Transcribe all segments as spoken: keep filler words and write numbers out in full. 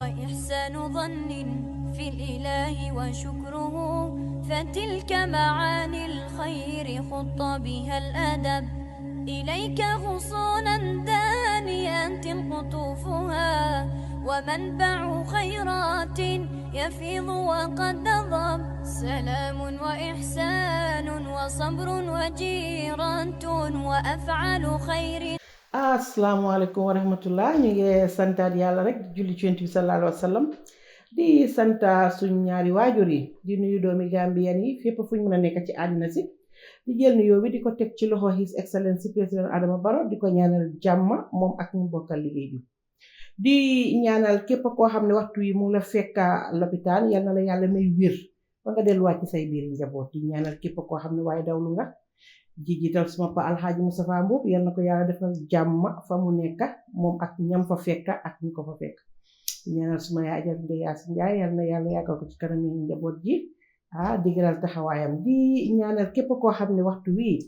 وإحسان ظن في الإله وشكره، فتلك معاني الخير خط بها الأدب. إليك غصونا دانية قطوفها، ومنبع خيرات يفيض وقد نضب. سلام وإحسان وصبر وجيرة وأفعال خير. Assalaamu aleykum wa rahmatullah. Ñu ngi santaat Yàlla rek, di julli ci Yonent bi sallallahu alayhi wa sallam. Di sant suñ ñaari waajur yi, di nuyu doomi Gambiyan yi fépp fu ñu mën a nekk ci àddina si. Di jël nuyoo bi di ko teg ci loxo His Excellency Président Adama Barrow, di ko ñaanal jàmm moom ak ñu bokkal liggéey bi. Di ñaanal képp koo xam ne waxtu wi mu ngi la fekk lopitaan, yal na la Yàlla may wér ba nga delluwaat ci say biir njaboot. Di ñaanal képp koo xam ne waaye dawlu nga, di jiital suma pa Alxaaji Moustapha Mboup, yal na ko Yàlla defal jàmm fa mu nekk, moom ak ñam fa fekk ak ñu ko fa fekk. Di ñaanal suma yaay Ajaratu Ndeye Yacine Ndiaye, yal na Yàlla yàggal ko ci kanam yi njaboot ji, ah, digëral taxawaayam. Di ñaanal képp koo xam ne waxtu wii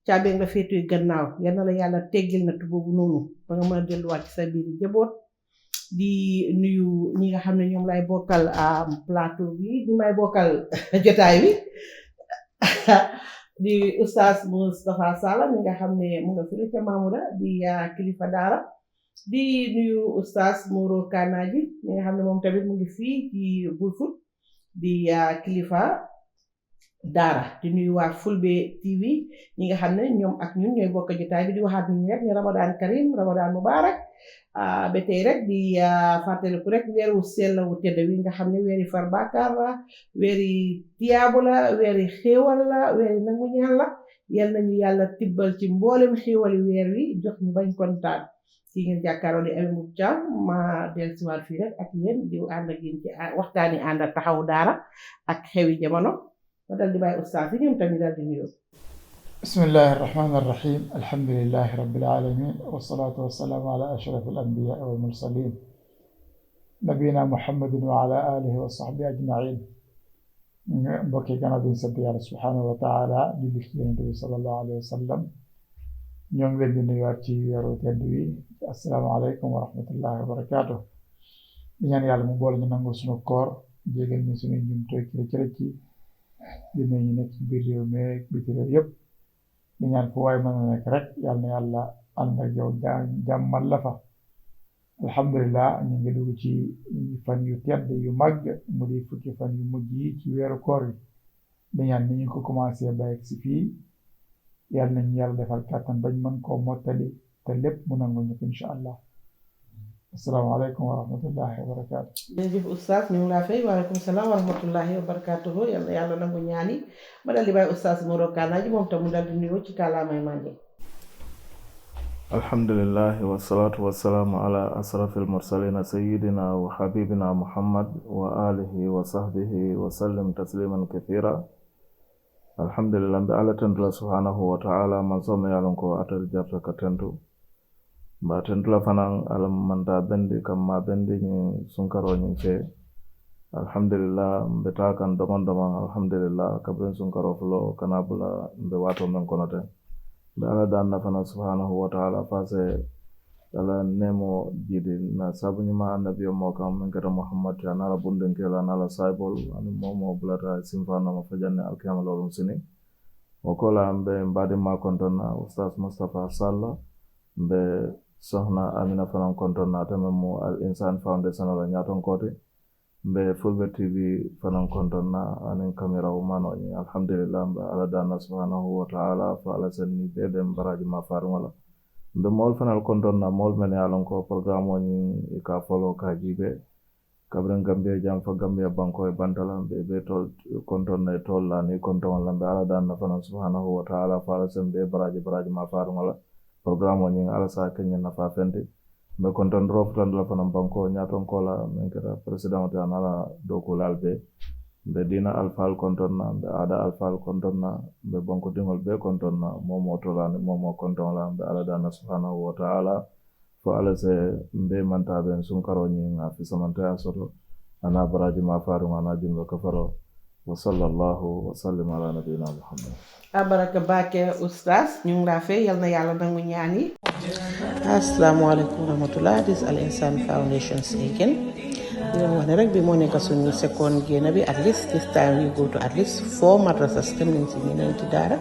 caabi nga féetee gannaaw, yal na la Yàlla teggil nattu boobu noonu ba nga mën a delluwaat ci sa biir njaboot. Di nuyu ñi nga xam ne ñoom lay bokkal, ah, plateau bi, ñi may bokkal jotaay bi. Di Oustaz Moustapha Sala mi nga xam ne mu nga fële ca Mamuda, di, ah, kilifa daara. Di nuyu Oustaz Moro Kanaji mi nga xam ne moom tamit mu ngi fii ci Brufut, di, ah, kilifa daara. Di nuyu waa Fulbe T V, ñi nga xam ne ñoom ak ñun ñooy bokk jotaay bi, di waxaat nit ñi rek ne Ramadan Karim, Ramadan Mubarak. Ah, ba tey rek di, ah, fàttaliku rek weer wu sell wu tedd wi nga xam ne weeri far bàkkaar la, weeri tiyaabu la, weeri xéewal la, weeri nangu ñaan la. Yal nañu Yàlla tibbal ci mboolem xéewali weer wi, jox ñu bañ kontaan. Ki ngeen jàkkaarloo di Ami Mbuub Caam, ma dellusiwaat fii rek ak yéen, di ànd ak yéen ci, ah, waxtaani ànd ak taxawu daara ak xewi jamono. Ma dal di bàyyi ustaas yi, ñoom tamit dal di nuyoo. بسم الله الرحمن الرحيم. الحمد لله رب العالمين، والصلاة والسلام على أشرف الأنبياء والمرسلين، نبينا محمد وعلى آله وصحبه أجمعين. Mbokk yi, gannaaw bi ñu sant Yàlla subhaanahu wa taala, julli ci Yonent bi sallallahu alayhi wa sallam, ñoo ngi leen di nuyuwaat ci weeru tedd wi. Assalaamu aleykum wa rahmatullahi wa barakaatuh. Di ñaan Yàlla mu boole ñu nangul sunu koor, jégal ñu sunuy njumte ak rëcc-rëcc yi, di nuyu ñu nekk ci biir réew mi ak biti réew yépp. Di ñaan fu waay mën a nekk rek, Yàlla na Yàlla ànd ak yow, ja-, jàmmal la fa. Alhamdulillah, ñu ngi dugg ci fan yu tedd yu mag, mu di fukki fan yu mujj yi ci weeru koor wi. Di ñaan ni ñu ko commencé ba yegg si fii, Yàlla nañu Yàlla defal kàttan bañ mën koo mottali, te lépp mu nangu ñu ko, incha Allah. Assalaamu aleykum wa rahmatullahi wa barakaatuh. Jërëjëf Oustaz, ñu ngi laa fay. Waaleykum salaam wa rahmatullahi wa barakaatuh. Yal na Yàlla nangu ñaan yi. Ma dal di bàyyi Oustaz Moro Kanaji, moom tam mu dal di nuyoo ci kàllaamay Manding. Alhamdulillahi, wassalatu wassalamu ala ashrafil mursalina sayyidina wa habibina Muhammad wa alihi wa sahbihi wa sallim tasliman kathira. Alhamdulillah, mbe Alla tentu la subhanahu wa taala, mansoo meŋ ye a loŋ ko ate le jarata ka tentu. Mbe a tentu la fanaŋ, Alla maŋ taa bendi, ka maa bendi ñiŋ sunkaroo ñiŋ fee. Alhamdulillah, mbe taa kaŋ domaŋ domaŋ, alhamdulillah, kabiriŋ sunkaroo foloo ka naa bula mbe waatoo meŋ kono teŋ. Mbe Alla daani la fanaŋ subhanahu wa taala, fo a si Alla neemoo jiidi na saabu ñiŋ maa annabiyo moo kaŋ meŋ keta Muhammad ti, a naa la bundiŋ kela, a naa la saayiboolu, aniŋ moo moo bulata simfaa nooma fo janniŋ alkiyaama looluŋ sini. Wo koolaa mbe mbaadiŋ maa kontoŋ na, Ustaas Mustafa Salla, mbe soxna Amina fanaŋ kontoŋ na, ate meŋ mu Al Insan Foundation la ñaatonkoo ti. Mbe Fulbe T V fanaŋ kontoŋ na, aniŋ kamera wo maanoo ñiŋ. Alhamdulillah, mbe Alla daani la subhanahu wa taala, fo Alla se niŋ bee be mbaraaji maa faariŋo la. Mbe moolu fanaalu kontoŋ na, moolu mennu ye a loŋ ko porogaramoo ñiŋ, i ka a foloo ka a jiibee. Kabiriŋ Gambiya jaŋ fo Gambiya bankoo ye banta la, mbe, be toolu kontoŋ na, i toolu la, niŋ i kontoŋo la, mbe Alla daani la fanaŋ subhanahu wa taala, fo Alla se mbe baraaji, baraaji maa faariŋo la. Porogaramoo ñiŋ, Alla se a ke ñiŋ nafaa fenti. Mbe kontoŋ doroo futandi la fanaŋ bankoo ñaatonkoo la, meŋ keta peresidaŋo ti, a naa la dookuulaalu bee. Mbe diina alifaalu kontoŋ na, mbe aada alifaalu kontoŋ na, mbe banku diŋolu bee kontoŋ na, moo moo too la, aniŋ moo moo kontoŋo la, mbe Alla daani la subhanahu wa taala. Fo Alla se mbe maŋ taa be n sunkaroo ñiŋ, a fisamanta ye a soto, a naa baraaji maa faariŋo, a naa junuboo kafaroo. Wa sallallahu wa sallim ala nabiyina Muhammad. A baraka baake, Ustaas, ñu ngi laa fay, yal na Yàlla nangu ñaan yi. Assalamu alaikum warahmatullah. This is Al Insan Foundation speaking. Di leen wax ne rek, bi moo nekk suñu second génn bi. At least this time we go to at least four madrasas, dem nañ si ñeneen ci daara.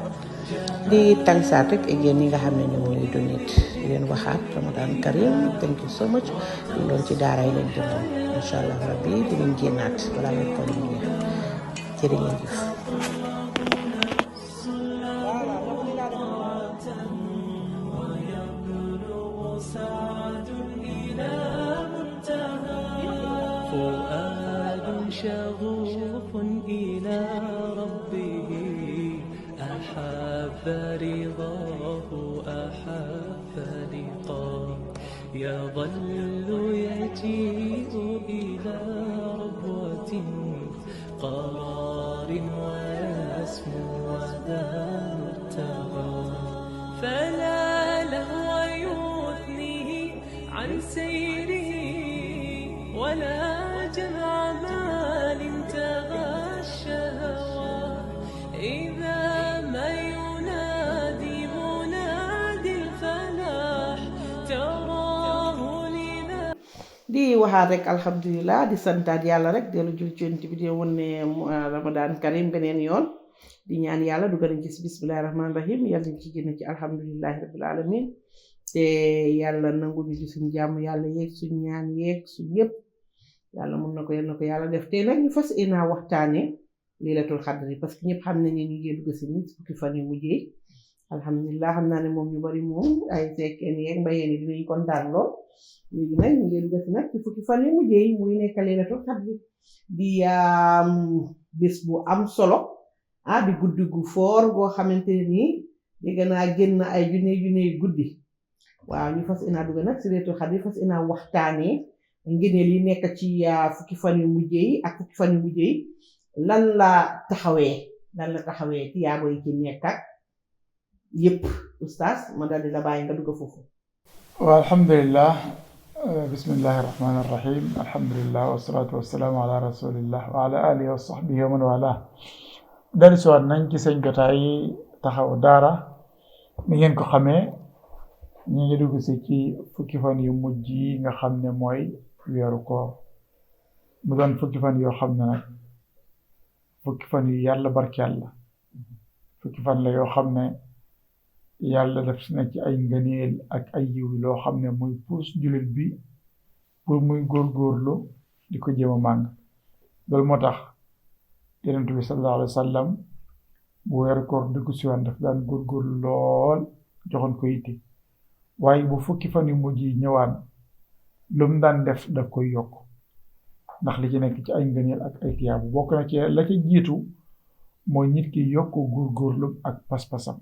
Di tànk saat rek, again, ñi nga xam ne ñoom ñooy donate. Di leen waxaat Ramadan Karim, thank you so much. Di doon ci daara yi leen demoon, incha allah rabbi dinañ génnaat balaa nga ko ñu. Jërë ngeen jëf. فؤاد شغوف إلى ربه، أحب رضاه أحب لقاه، يظل يجيء إلى ربوة قرار ويسمو وذا مبتغى، فلا لهو يثنيه عن سيره، ولا جمع مال تغى الشهوات، إذا ما ينادي منادي الفلاح تراه لذا. Di waxaat rek, alhamdulillah, di santaat Yàlla rek, dellu jul ci Yonent bi, di woon ne, mu, ah, Ramadan Karim beneen yoon. Di ñaan Yàlla du gën a gis bismillahi rahmaani rahim, Yàlla nañ ci génn ci alhamdulillahi rabbil alamin. Te Yàlla nangu ñu ci suñ jàmm Yàlla yeeg suñ ñaan yeeg suñ yépp. Yàlla mun na ko, yal na ko Yàlla def. Te nag ñu fas yéene waxtaane Laylatul Qadri, parce que ñëpp xam nañ ne ñu ngi dugg si nit fukki fan yu mujjee. Alhamdulillah, xam naa ne moom ñu bari moom ay sekkeen yeeg mbayeen yi dinañ kontaan lool. Léegi nag ñu ngi dugg si nag ci fukki fan yu mujjee yi, muy nekk Laylatul Qadri. Di, am, bés bu am solo, ah, di guddi gu foor goo xamante ne nii dégg naa génn ay junne junne guddi. Waaw, ñu fas yéene dugg nag si Laylatul Qadri, fas yéene waxtaanee ngëneel yi nekk ci, ah, fukki fan yu mujjee yi ak fukki fan yu mujjee yi. Lan la taxawee, lan la taxawee, tiyaabo yi ci nekk ak yépp. Oustaz, ma daal di la bàyyi nga dugg foofu. Waaw, alhamdulillah. Eh, bismillahi rahmaani rahim. Alhamdulillah, wasalaatu wasalaamu ala rasulillah wa ala alihi wa sahbihi wa man wala. Dellu si waat nañ ci seen jotaay taxaw daara. Ni ngeen ko xamee, ñu ngi dugg si ci fukki fan yu mujj yi nga xam ne mooy weeru koor. Mu doon fukki fan yoo xam ne nag, fukki fan yu Yàlla barkeel la. Fukki fan la yoo xam ne Yàlla def na ci ay ngëneel ak ay yiw, loo xam ne muy puus jullit bi pour muy góorgóorlu di ko jéem a màng. Loolu moo tax Yonent bi sallallahu alayhi wa sallam, bu weeru koor dugg si waan, daf daan góorgóorlu lool, joxoon ko yitte. Waaye bu fukki fan yu mujj yi ñëwaan, lu mu daan def daf koy yokk, ndax li ci nekk ci ay ngëneel ak ay tiyaabu. Bokk na ci la ca jiitu mooy nit ki yokk góorgóorlu ak pas-pasam,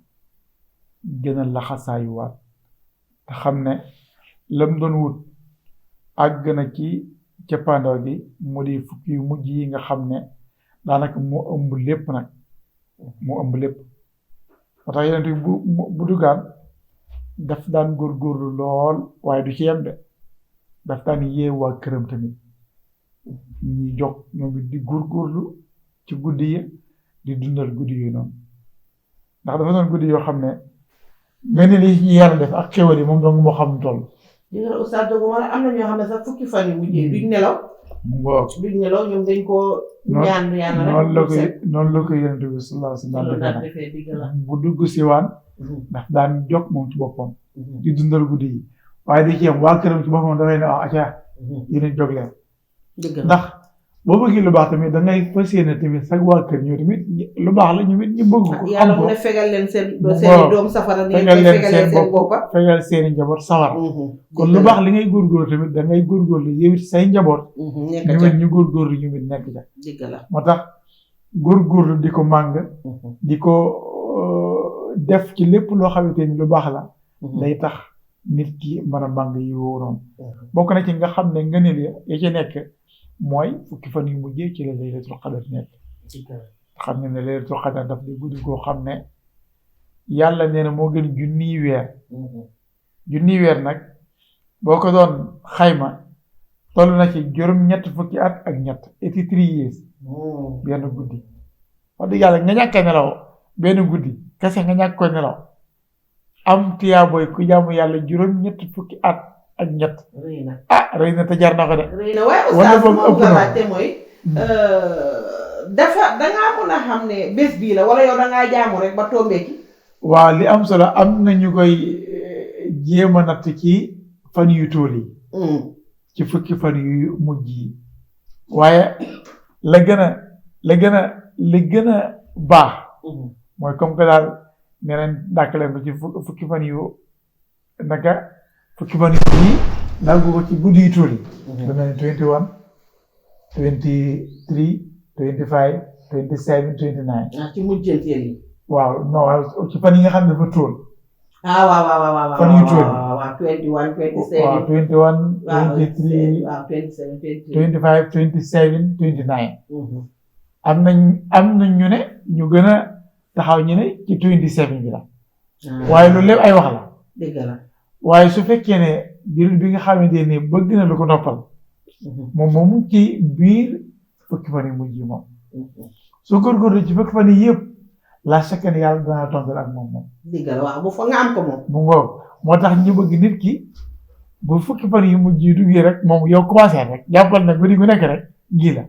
gën a laxasaayuwaat, te xam ne la mu doon wut àgg na ci cappaandaw gi. Mu di fukki yu mujj yi nga xam ne daanaka moo ëmb lépp nag, moo ëmb lépp. Moo tax Yonent bi bu, bu, bu duggaan, daf daan góorgóorlu lool, waaye du ci yem de. Daf daan yee waa këram tamit, ñuy jóg ñoom it di góorgóorlu ci guddi yi, di dundal guddi yooyu noonu. Ndax dafa doon guddi yoo xam ne ngëneel yi ci Yàlla def ak xéwal yi, moom dong moo xam toll. Di nga ne, Oustaz, dogu ma la, am na ñoo xam ne sax fukki fan yu mujjee duñ nelaw. Mu ngoog. Duñ nelaw, ñoom dañ ko ñaan Yàlla rek. Noonu la ko, noonu la ko Yonent bi sallallahu alayhi wa sallam defee nag. Defee, dëgg la. Bu dugg si waan, daf daan jóg moom ci boppam, di dundal guddi yi. Waaye di ci yem, waa këram ci boppam dafay ne, ah, acca, yéen a jóg leen. Dëgg la. Ndax boo bëggee lu baax tamit, da ngay fas yéene tamit sa waa kër ñëw tamit, lu baax la, ñu it ñu bëgg ko, Yàlla xam mu ko. Ne fegal leen seen, mu seeni ngoog. Doom safara, ni ngeen fegal koy leen fegalee seen seen bopp, boppa. Fegal seeni njaboot safara. Kon lu baax li ngay góorgóorlu tamit, da ngay góorgóorlu yow it say njaboot, ñu it ñu góorgóorlu, ñu it nekk ca. Dëgg la. Moo tax góorgóorlu di ko màng, di ko, euh, def ci lépp loo xamante ni lu baax la, day tax nit ki mën a màng yi woowu noonu. Bokk na ci nga xam ne ngëneel ya, ya ca nekk mooy fukki fan yu mujjee ci la Laylatul Qadr nekk. Xam nga ne Laylatul Qadr daf di guddi goo xam ne Yàlla nee na moo gën junniy weer. Junniy weer nag, boo ko doon xayma, toll na ci juróom-ñett fukki at ak ñett, eighty three years. Benn guddi. Wax dëgg Yàlla, nga ñàkk a nelaw benn guddi kese, nga ñàkk ko nelaw, am tiyaaboy ku jaamu Yàlla juróom-ñett fukki at ak ñett. Rëy na. Ah, rëy na te jar na ko de. Rëy na waaye wala oustaz, boobu moom ëpp nga na ko laajte mooy, Mm. euh, dafa dangaa mën a xam ne bés bii la wala yow dangaa jaamu rek ba tombee ki? Waaw, li am solo, am na ñu koy eh, jéem a natt ci fan yu tool yi. Mm. Ci fukki fan yu mujj yi. Waaye la gën a la gën a li gën a baax, Mhm. mooy comme que daal nee nañ dàkk leen ko ci fukki fan yu naka fukki fan yi, laal ko ci guddi yu tuuti. Mhm. Lu mel ni twenty one, twenty three, twenty five, twenty seven, twenty nine. Ah, ci mujjanteel yi. Waaw, non, waaw, ci fan yi nga xam ne dafa tuul. Ah, waaw, waaw, waaw, waaw, fan yu tuul. Waaw, waaw, twenty one, twenty seven. Waaw, twenty one, waaw, twenty three, waaw, twenty seven, twenty three. Twenty five, twenty seven, twenty nine. Mhm. Am nañ, am nañ ñu ne ñu gën a taxaw ñu ne ci twenty seven bi la. Ah. Waaye loolu lépp ay wax la. Dëgg la. Waaye su fekkee ne jullit bi nga xamante ne bëgg na lu ko noppal, Mhm. moom moomu ci biir fukki fan yi mujj yi moom. Mhm. Soo góorgóorlu ci fukki fan yi yëpp, la chaque ne yàlla dana tontu ak moom moom. Dëgg la, waaw, bu fa nga am ko moom. Mu ngoog. Moo tax ñu bëgg nit ki bu fukki fan yi mujj yi duggee rek, moom yow commencé rek, jàppal na guddi gu nekk rek gii la.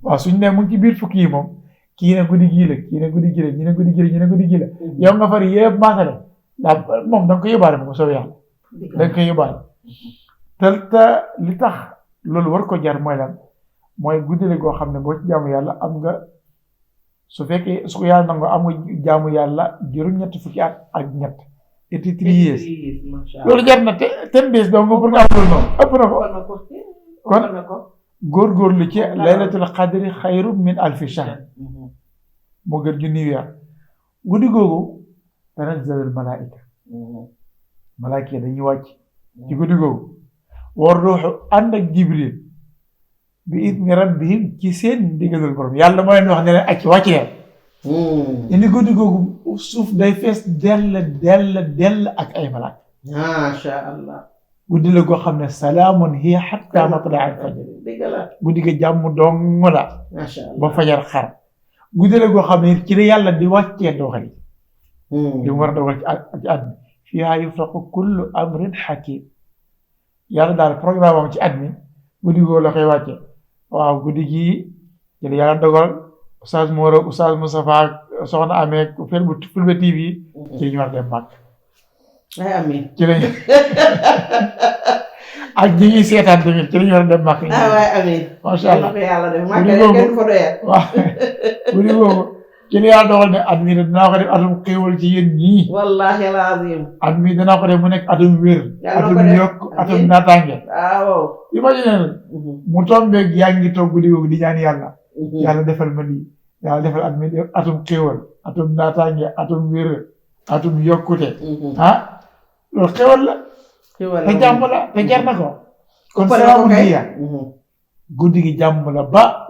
Waaw, suñu ne mu ngi ci biir fukki yi moom, kii ne guddi gii la, kii ne guddi gii la, ñi ne guddi gii la, ñi ne guddi gii la. Mhm. Yow nga far yëpp maasale. Daa moom da nga ko yóbbaale moom, soob yàlla. Dëgg la. Da nga ko yóbbaale. Te, te li tax loolu war ko jar mooy lan? Mooy guddi la goo xam ne boo ci jaamu yàlla am nga, su fekkee, su ko yàlla nangoo, am nga jaamu yàlla juróom-ñetti fukki at ak ñett. Eighty three years. Eighty three years, macha Allah. Loolu jar na te, ten days dong pour nga am loolu noonu. Ëpp na ko. Ëpp na ko. Kon ëpp na ko. Góorgóorlu ci laylatul qadri xayru min alfi shahr. Mhm. Moo gën junni weer. Guddi googu, tanazzalul malaa'ika. Mhm. Malaaka yi dañuy wàcc ci guddi googu. War ruuxu ànd ak Jibril. Bi idni rabbihim, ci seen ndigalul borom. Yàlla moo leen wax ne leen, "Acc, wàcc leen." Hmm. Indi guddi googu, suuf day fees dell, dell, dell ak ay malaaka. Macha Allah. Guddi la goo xam ne, "Salaamun hiya hatta matla al fajr." Dëgg la. Guddi ga jàmm dong la. Macha Allah. Ba fajar xar. Guddi la goo xam ne ci la Yàlla di wàccee dogal yi. Hmm. Li mu war a dogal ci at, ci at mi. "Fiha yufraqu kullu amrin hakim." Yàlla daal programme am ci at mi, guddi googu la koy wàcce. Waaw, guddi gii, ci la Yàlla dogal, Oustaz Mor ak Oustaz Moustapha ak Soxna Amee ak Fulbe, Fulbe T V, ci la ñu war a dem Màkk. Ay, amiin. Ci la ñu, ak ñi ñuy seetaan tamit, ci la ñu war a dem Màkk. Ah, waay, amiin. Macha Allah. Yal na ko Yàlla def. Màkk rek, kenn du fa doyal. Waaw. Guddi googu, ci la Yàlla dogal ne at mi dinaa ko def atum xéewal ci yéen ñii. Wallaahi al-aziim. At mi dinaa ko def mu nekk atum wér, atum yokk, atum naataange. Waaw. Imagine, mu tombeeg yaa ngi toog guddi googu di ñaan Yàlla. Mhm. Yàlla defal ma lii. Yàlla defal at mi atum xéewal, atum naataange, atum wér, atum yokkute. Mhm. Ah, loolu xéewal la. Xéewal la. Te jàmm la, te jar na ko. Kon salaamun hiya. Mhm. Guddi gi jàmm la ba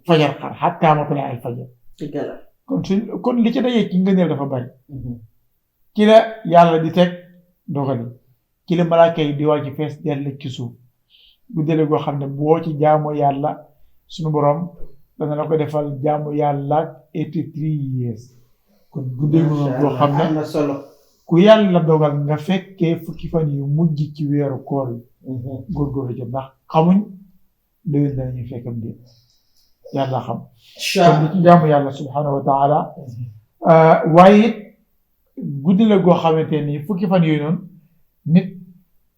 fajar xar, hatta matla al fajar. Dëgg la. Kon suñ, kon li ci dajee ci ngëneel dafa bari. Mhm. Ci la Yàlla di teg dogal yi. Ci la malaaka yi di wàcc fees dell ci suuf. Guddi la goo xam ne boo ci jaamu Yàlla, suñu Borom dana la ko defal jaamu Yàlla eighty three years. Kon guddi gu noonu goo xam ne am na solo. Ku Yàlla dogal nga fekkee fukki fan yu mujj ci weeru koor yi, mhm, góorgóorlu ci, ndax xamuñ déwén danañu fekkam déet. Yàlla xam. Incha Allah. Kon di ci jaamu Yàlla subhanahu wa taala. Mhm. Euh, waaye it guddi la goo xamante ni fukki fan yooyu noonu nit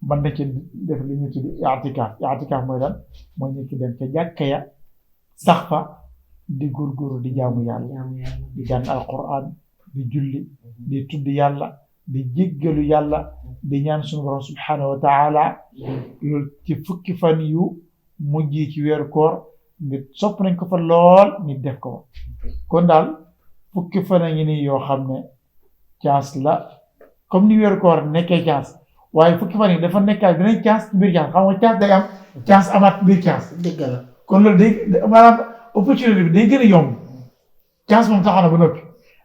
mën na ci def li ñuy tudd i'tikaaf. I'tikaaf mooy lan? Mooy nit ki dem ca jàkka ya, sax fa, di góorgóorlu, di jaamu Yàlla, jaamu Yàlla, di jàng Alquran, di julli, di tudd Yàlla, di jéggalu Yàlla, di ñaan suñu Borom subhanahu wa taala. Loolu ci fukki fan yu mujj yi ci weeru koor, nit sopp nañ ko fa lool, nit def ko fa. Kon daal, fukki fan a ngi nii yoo xam ne chance la, comme ni weeru koor nekkee chance, waaye fukki fan yi dafa nekkaat beneen chance ci biir chance. Xam nga chance day am, chance amaat ci biir chance. Dëgg la. Kon loolu day, maanaam, opportunité bi day gën a yomb. Chance moom taxaw na ba noppi.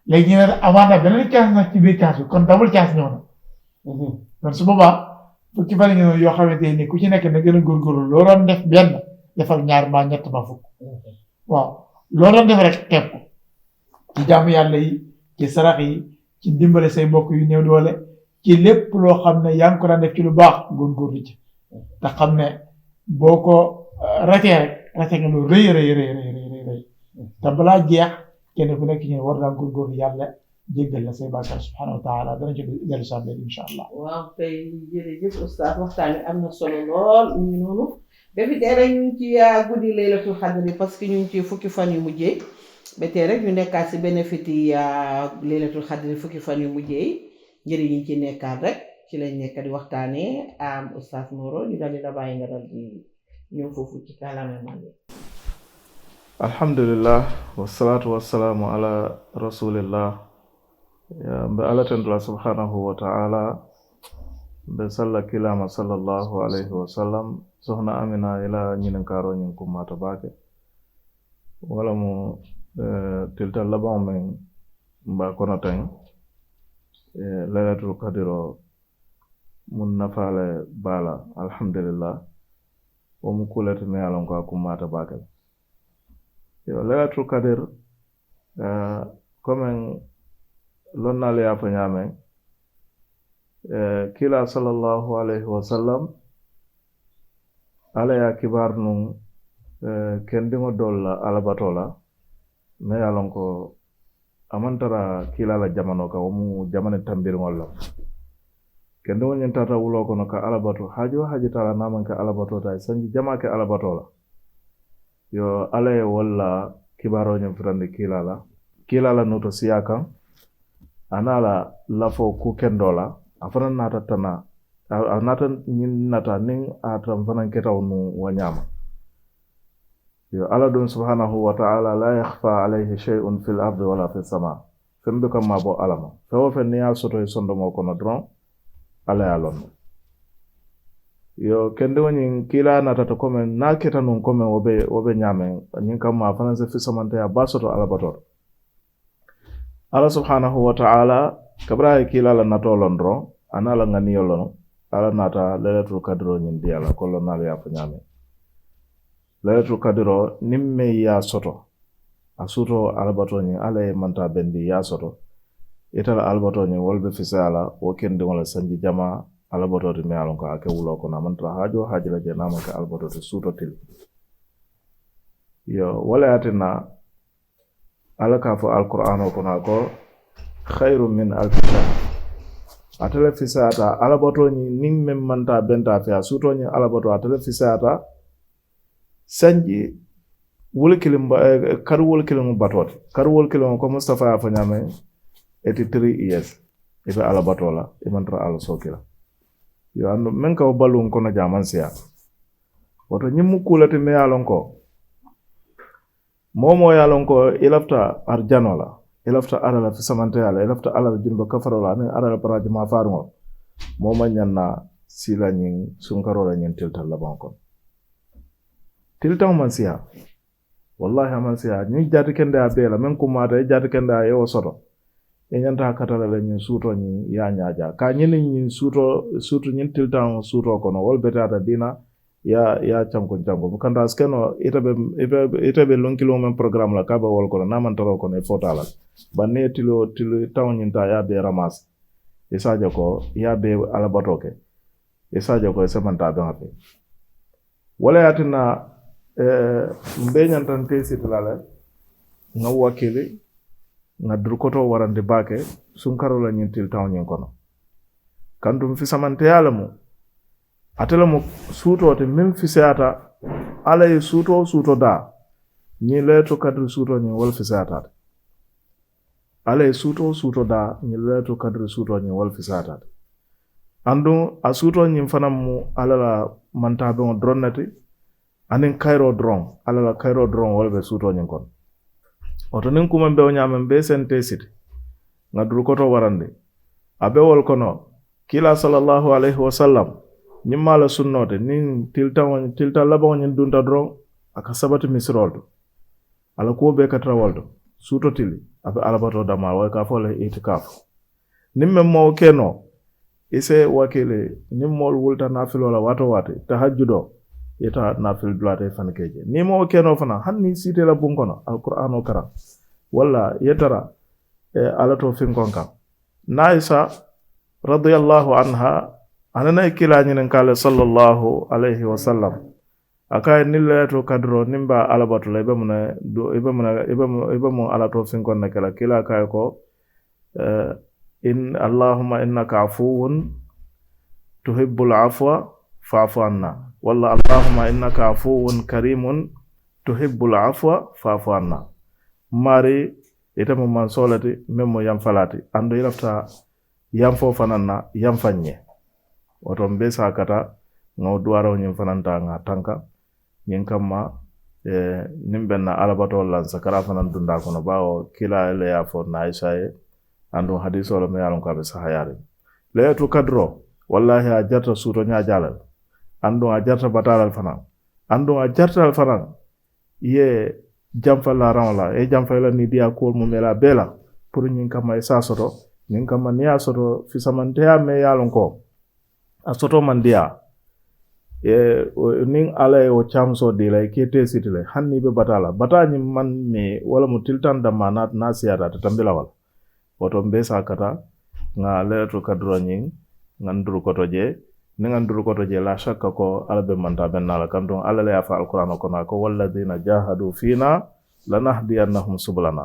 Léegi ñu ne la amaat na beneen chance nag ci biir chance bi, kon double chance ñëw na. Mhm. Kon su boobaa, fukki fan ngi noonu yoo xamante ni ku ci nekk na gën a góorgóorlu, loo doon def benn, defal ñaar mbaa ñett mbaa fukk. Mhm. Waaw, loo doon def rek xeeb ko. Ci jaamu Yàlla yi, ci sarax yi, ci dimbale say mbokk yu néew doole, ci lépp loo xam ne yaa ngi ko daan def ci lu baax, góorgóorlu ci. Te xam ne boo ko, eh, ratee rek, rate nga lu rëy, rëy, rëy, rëy, rëy, rëy. Te balaa jeex, kenn ku nekk ci ñun war naa góorgóorlu, Yàlla jéggal la say bàkkaar subhaanahu wa taala. Danañ ci dellu saa léegi, incha allah. Waaw kay, jërëjëf Oustaz, waxtaan wi am na solo lool. Mu ngi noonu. Depuis tey rek ñu ngi ci, ah, guddi Laylatul Qadri, parce que ñu ngi ci fukki fan yu mujjee. Ba tey rek ñu nekkaat si bénéfice yi, ah, Laylatul Qadri, fukki fan yu mujjee yi. Njëriñ yi ci nekkaat rek, ci lañ nekk di waxtaanee. Am Oustaz Moro, ñu daal di la bàyyi nga daal di ñëw foofu ci kàllaama Manding. Alhamdulillah, wassalatu wassalamu ala rasulillah. Ya, mbe Alla tentu la subhanahu wa ta'ala, mbe salla kilaama sallallahu alayhi wa sallam, soxna Amina, i la ñininkaaroo ñiŋ kummaata baake. Wo le mu, eh, tilita labaŋo meŋ mbe a kono teŋ, eh, Laylatul Kadiro, mu nafaa le baa la, alhamdulillah. Wo mu kuu le ti meŋ ye a loŋ ko a kummaata baake le. Yo, Laylatul Kadir, eh, komeŋ lonnaalu ye a fo ñaameŋ, eh, kiilaa sallallahu alayhi wa sallam, Alla ye a kibaari nuŋ, eh, kendiŋo doolu la Alla batoo la, meŋ ye a loŋ ko a maŋ tara kiilaa la jamanoo kaŋ, wo mu jamani tambiriŋolu le. Kendiŋo ñiŋ taata wuloo kono ka Alla batu, haaji wo haaji taa la, niŋ a maŋ ke Alla batoo ti, a ye sanji jamaa ke Alla batoo la. Yo, Alla ye wolu la kibaaroo ñiŋ futandi kiilaa la, kiilaa la nuuto siyaa kaŋ, a niŋ a la lafoo kuu kendoo la, a fanaŋ naata tanaa, a, a naata ñiŋ nata niŋ a ye a tara m fanaŋ keta wo nuŋ wo ñaama. Yo, Alla duŋ subhanahu wa ta'ala, la yakhfa alayhi shay'un fil ardi wala fis sama. Feŋ buka maabo Alla ma. Feŋ wo feŋ niŋ i ye a soto i sondomoo kono doroŋ, Alla ye a loŋ ne. Yo, kendiŋo ñiŋ kiilaa naata to komeŋ, niŋ a keta nuŋ komeŋ, wo be, wo be ñaameŋ, ñiŋ kamma a fanaŋ si fisamanteyaa baa soto Alla batoo to. Alla subhanahu wa ta'ala, kabiriŋ a ye kiilaa la natoo loŋ doroŋ, a niŋ a la ŋaniyo loŋ, Alla naata Laylatul Kadiroo ñiŋ dii a la, ko lonnaalu ye a fo ñaameŋ. Laylatul Kadiroo, niŋ meŋ ye a soto, a suutoo Alla batoo ñiŋ, Alla ye mantaa bendi, i ye a soto, ite la Alla batoo ñiŋ, wolu be fisaayaa la, wo kendiŋo la sanji jamaa Alla batoo ti, meŋ ye a loŋ ko a ke wuloo kono, a maŋ tara haaji wo haaji la jee, niŋ a maŋ ke Alla batoo ti, suutoo tili. Yo, wo le ye a tinna, Alla ka a fo Alkuraanoo kono, a ko, "Xayrun min alfi shahr." Ate le fisaayaata, Alla batoo ñiŋ, niŋ meŋ maŋ taa benta a fee, a suutoo ñiŋ Alla batoo, ate le fisaayaata sanji wulu kiliŋ ba-, eh, kari wulu kiliŋo batoo ti. Kari wulu kiliŋo, ko Mustafa ye a fo ñaameŋ, eighty-three years. I be Alla batoo la, i maŋ tara Alla sooki la. Yo, aduŋ, meŋ ka wo baluŋ kono jee, a maŋ siyaa. Wo to, ñiŋ mu kuu le ti, meŋ ye a loŋ ko, Moo woo moo ye a loŋ ko i lafita arijanoo la, i lafita Alla la fisamanteyaa la, i lafita Alla la junuba kafaroo la aniŋ Alla la baraaji maafaariŋo la, moo maŋ ñaŋ na sii la ñiŋ sunkaroo la ñiŋ tili taŋ labaŋo kono. Tili taŋo maŋ siyaa, wallaahi a maŋ siyaa. Ñiŋ jaati kendeyaa bee la meŋ kummaata, i jaati kendeyaa ye wo soto. I ñanta a katala le ñiŋ suutoo ñiŋ ye a ñaajaa ka ñini ñiŋ suutoo, suutu ñiŋ tilitaŋo suutoo kono, wo le beteyaata diina, ye a, ye a cankuŋ cankuŋ. Kantaa a si ke noo, ite be, ite be, ite be luŋ kiliŋo meŋ porogaramu la, ka a be wo le kono, niŋ a maŋ tara wo kono, i foota a la le. Bari niŋ i ye tiloo, tilitaŋo ñiŋ taa, i ye a bee ramaasi, i si a je ko i ye a bee Alla batoo ke, i si a je ko i semantaa beŋ a fee. Wo le ye a tinna, eh, mbe ñanta n teesiti la le, ŋa wakiili, ŋa durukotoo warandi baake sunkaroo la ñiŋ tilitaŋo ñiŋ kono. Kantuŋ fisamanteyaa le mu, ate le mu suutoo ti meŋ fisayaata. Alla ye suutoo suutoo daa, ñiŋ leetu kadiri suutoo ñiŋ wo le fisayaata a ti. Alla ye suutoo suutoo daa, ñiŋ leetu kadiri suutoo ñiŋ wo le fisayaata a ti. Aduŋ a suutoo ñiŋ fanaŋ mu Alla la mantaabeŋo doroŋ ne ti, aniŋ kayiroo doroŋ, Alla la kayiroo doroŋ, wo le be suutoo ñiŋ kono. Wo to niŋ kuma be wo ñaama, mbe sentee siti, ŋa durukotoo warandi, a be wo le kono. Kiilaa sallallahu alayhi wa sallam, ñiŋ mu a la sunnoo ti, niŋ tilitaŋo, tilitaŋ labaŋo ñiŋ dunta doroŋ, a ka sabati misiroo le to. A la kuwo bee ka tara wo le to. Suutoo tili, a be Alla batoo damaa, wo ye ka a fo le itikaafu. Niŋ meŋ maŋ wo ke noo, i si wakiili, niŋ moolu wulita naafiloo la waati woo waati, tahajjudoo, i ye taa naafili dulaa ti, i fanaŋ ka i je. Niŋ i maŋ wo ke noo fanaa, hani niŋ i siita i la buŋ kono, Alkuraanoo karaŋ, walla i ye tara, eh, Alla too finkoŋ kaŋ. Niŋ a ye i saa, radiyallahu anha, a nana i kiilaa ñininkaa le sallallahu alayhi wa sallam. A ko a ye niŋ laylatul kadiro niŋ be a la batu la i be mu ne i be mu a la too finkoŋ ne ke la kiilaa ko a ye ko, allahumma innaka afuwun tuhibbul afwa fa'fu anna, walla allahumma innaka afuwun karimun tuhibbul afwa fa'fu anna. Maari, ite mu mansoo le ti meŋ mu yamfalaa ti, aduŋ i lafita yamfoo fanaa na yamfa n ye. Wo to mbe saa kata ŋa wo duwaaroo ñiŋ fanaa taa ŋa a tanka ñiŋ kamma. Niŋ be n na alabatoolu la n sakaraa fanaa dundaa kono baawo kiilaa le ye a fo n na ayisa ye. Aduŋ hadiisoo le mu ye a loŋ ko a be sahayaariŋ leyetu kadiroo, wallaahi a jarata suuto ñaa jaa la le. Aduŋ a jarata bataa la le fanaa. Aduŋ a jarata le fanaa i ye jamfa laaraŋo la i ye jamfa i la niidiyaa kuwolu mu melaa bee la. Puru ñiŋ kamma i se a soto ñiŋ kamma niŋ i ye a soto fisamanteyaa mee ye a loŋ ko a sotoo maŋ diyaa. Niŋ alla ye wo caamusoo dii la i ka i tee siti le hani niŋ i be bataa la bataa ñiŋ maŋ mee wo le mu tilitaŋ dammaa niŋ a siyaata a te tambi la walla. Wo to mbe saa kata ŋa leyetu kadiroo ñiŋ ŋa n duru koto jee. Niŋ ŋa n duru koto jee la sakka ko alla be mantaa be n naa la kantuŋ alla le ye a fo alkuraanoo kono a ko walladina jahadu fiina lanahdiyannahum subulana.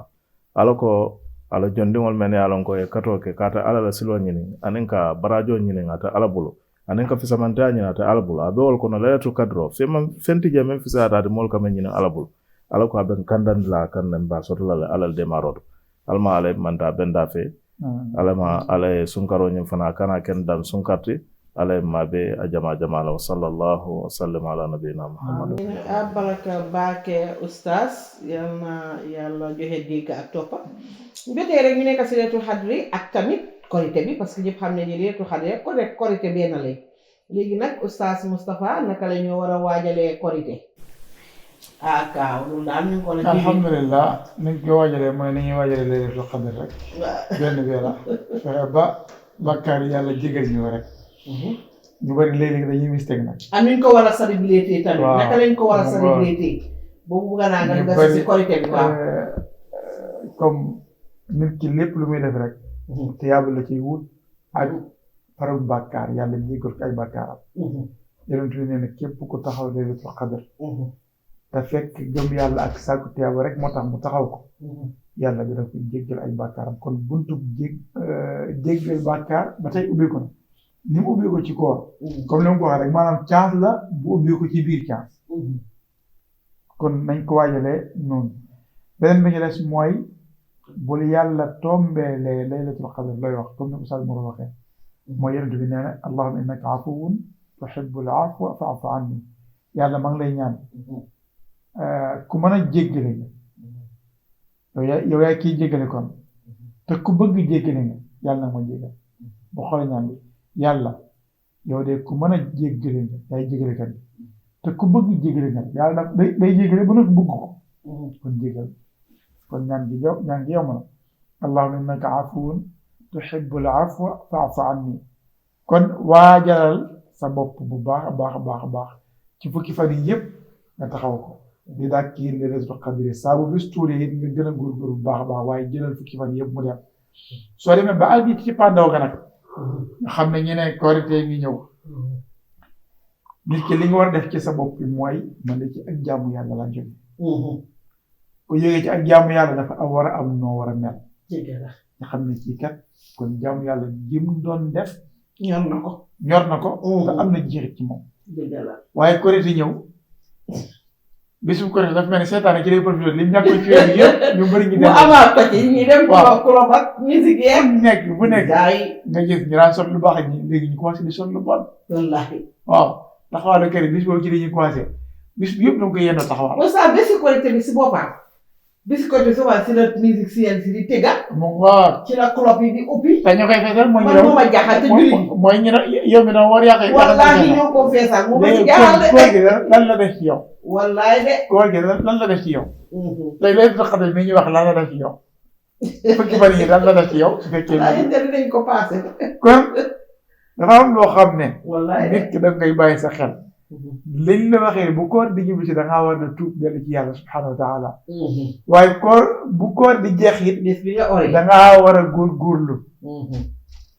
Alla ko alla jondiŋolu mennu ye a loŋ ko i ye katoo ke ka a te alla la siloo ñiniŋ aniŋ ka baraajoo ñiniŋ a te alla bulu aniŋ ka fisamanteyaa ñiniŋ a te alla bulu a be wolu kono leyetu kadiroo feŋ ti jee meŋ fisayaata a ti moolu ka meŋ ñiniŋ alla bulu. Alla ko a be n kandandi la a kaŋ ne mbe a soto la le alla la deemaaroo to. Alla maŋ alla ye mantaa bendaa fee. Alla maŋ alla ye sunkaroo ñiŋ fanaa a kana a ke n daŋ sunkari ti. Alla ye maa bee a jamaa jamaa la wa sallallahu wa sallim ala nabiyina muhammad. A baraka baake ustaas. Yal na yàlla joxe dégg ak toppa. Ba tey rek ñu nekk si leetul xadri ak tamit korite bi parce que ñëpp xam nañu leetul xadri ak korite benn lay. Léegi nag ustaas Moustapha naka la ñoo war a waajalee korite? Ah kaaw loolu daal ñu ngi ko la alhamdulilah. Ni ñu ko waajalee mooy ni ñuy waajalee leetul xadri rek. Benn bi la fexe ba bàkkaar yi yàlla jégal ñu ko rek. Ñu bari léeg-léeg dañuy mistake nag. Ak ni ñu ko war a célébrer tamit naka lañ ko war a célébrer? Boobu bëgg naa nga dugg si korite bi waaw. Comme nit ki lépp lu muy def rek te yàlla la ciy wut ak parug bàkkaar yàlla jéggal ko ay bàkkaaram. Yonent bi nee na képp ku taxaw laylatul qadr te fekk gëm yàlla ak sàkku tiyaaba rek moo tax mu taxaw ko. Yàlla dina ko jéggal ay bàkkaaram kon buntu jég jéggal bàkkaar ba tey ubbi ko na ni mu ubbi ko ci koor. Comme ni ma ko waxee rek maanaam chance la bu ubbi ko ci biir chance. Kon nañ ko waajalee noonu. Beneen bi ñu des mooy bul yàlla tombeelee laylatul qadr looy wax comme ni ko sal moro waxee. Mooy yonent bi nee na allahumma innaka afuwun tuhibbul afwa fa'fu anni. Yàlla maa ngi lay ñaan ku mën a jéggale nga. Yow yaay yow yaay kiy jéggale kon te ku bëgg jéggale nga. Yàlla nag ma jéggal bu xool ñaan bi yàlla yow de ku mën a jéggale nga yaay jéggale kan bi te ku bëgg jéggale nga yàlla nag day day jéggale ba noppi bëgg ko. Kon jéggal kon ñaan gi yow ñaan gi yow mën a allahumma innaka afuwun tuhibbul afwa fa'fu anni. Kon waajalal sa bopp bu baax a baax a baax a baax ci fukki fan yi yépp nga taxaw ko di daak kiir laylatul qadri saa bu bis tuuree it nga gën a góorgóor bu baax a baax waaye jëlal fukki fan yépp mu dem. Soo demee ba àgg ci pandaw ga nag nga xam ne ñu ne korite ngi ñëw. Nit ki li nga war a def ci sa bopp bi mooy man de ci ak jaamu yàlla laa jóge. Ku jógee ci ak jaamu yàlla dafa am war a am noo war a mel. Nga xam ne kii kat kon jaamu yàlla jim doon def ñor na ko ñor na ko te am na jeexit ci moom. Waaye korite ñëw bis bu korite dafa mel ni seetaane ci lay profité li ñàkk ci weer yëpp ñu bëri ñu mu dem amaat ko ci ñi dem waaw club ak musique yeeg bu nekk bu nekk gaay nga gis ñu daan sol lu baax ñi léegi ñu commencé di sol lu bon. Wallaahi waaw taxawaalu kër bis boobu ci la ñuy commencé bis bi yëpp da nga koy yendoo taxawaal. Oustaz bési korite bi si boppam. Biscotte souvent si la musique si yéen si di tëgga. Mu ngoog ci la club yi di ubbi. Te ñu koy feesal mooy man moo ma jaaxal te julli mooy ñu ne yow mi doon war yàq yi wallaahi ñoo ko feesal moo ma si jaaxal de. Koor gi lan la def ci yow? Wallaahi de. Koor gi lan la def ci yow? Tey lay tax de mi ñu wax lan la def ci yow? Fukki fan yi lan la def ci yow su fekkee ne dinañ ko passé. Kon dafa am loo xam ne wallaahi nit ki da ngay bàyyi sa xel. Liñ la waxee bu koor di jublu si da ngaa war a tuub dellu ci yàlla subhanahu wa taala. Waaye koor bu koor di jeex it bis bi nga ore da ngaa war a góorgóorlu.